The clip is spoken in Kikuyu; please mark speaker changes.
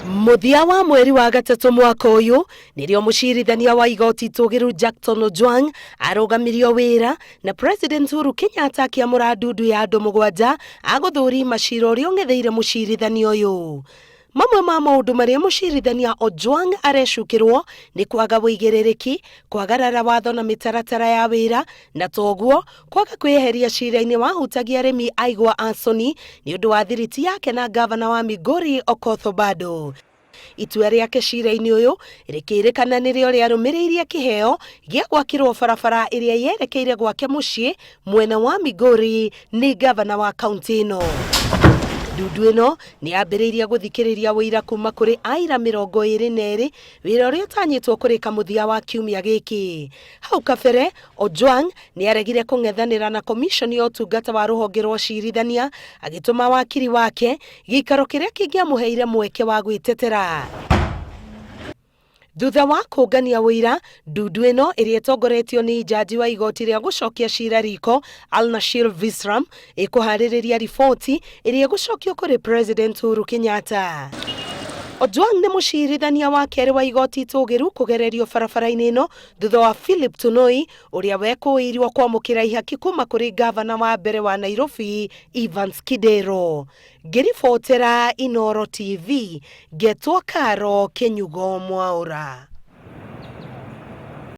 Speaker 1: Mũthia wa mweri wa gatatũ mwaka ũyũ nĩrĩo mũcirithania wa igoti itũgĩru Jackton Ojwang arũgamirio wĩra na President Uhuru Kenyatta akĩamũra ndundu ya andũ mũgwanja a gũthũrima cira ũrĩa ũng'etheire mũcirithania ũyũ. Mamwe ma maũndũ marĩa mũcirithania Ojwang arecukĩrwo nĩ kwaga ũigĩrĩrĩki, kwagarara watho na mĩtaratara ya wĩra na toguo kwaga kwĩyeheria cira-inĩ wahutagia arĩmi a igwa a Sony nĩ ũndũ wa thiriti yake na ngavana wa Migori Okoth Obado. Itua rĩake cira-inĩ ũyũ rĩkĩrĩkana nĩrĩo rĩarũmĩrĩirie kĩheo gĩa gwakĩrwo barabara ĩrĩa yerekeire gwake mũciĩ mwena wa Migori nĩ ngavana wa kaunti ĩno. Ndundu ĩno nĩ yambĩrĩirie gũthikĩrĩria ũira kuma kũrĩ aira 22, wĩra ũrĩa ũtanyĩtwo kũrĩka mũthia wa kiumia gĩkĩ. Hau kabere, Ojwang nĩ aregire kũng'ethanĩra na komiconi ya ũtungata wa rũhonge rwa ũcirithania, agĩtũma wakiri wake gĩikaro kĩrĩa kĩngĩamũheire mweke wa gwĩtetera. Thutha wa kũngania ũira, ndundu ĩno ĩrĩa ĩtongoretio nĩ njanji wa igoti rĩa gũcokia cira riko Alnashir Visram ĩkũharĩrĩria riboti ĩrĩa ĩgũcokio kũrĩ President Uhuru Kenyatta. Ojwang nĩ mũcirithania wa kerĩ wa igoti itũgĩru kũgererio barabara-inĩ ĩno thutha wa Philip Tunoi ũrĩa wekũĩirwo kwamũkĩra ihaki kuma kũrĩ ngavana wa mbere wa Nairobi Evans Kidero. Ngĩribotera Inooro TV, ngetwo Karo Kĩnyugo Mwaũra.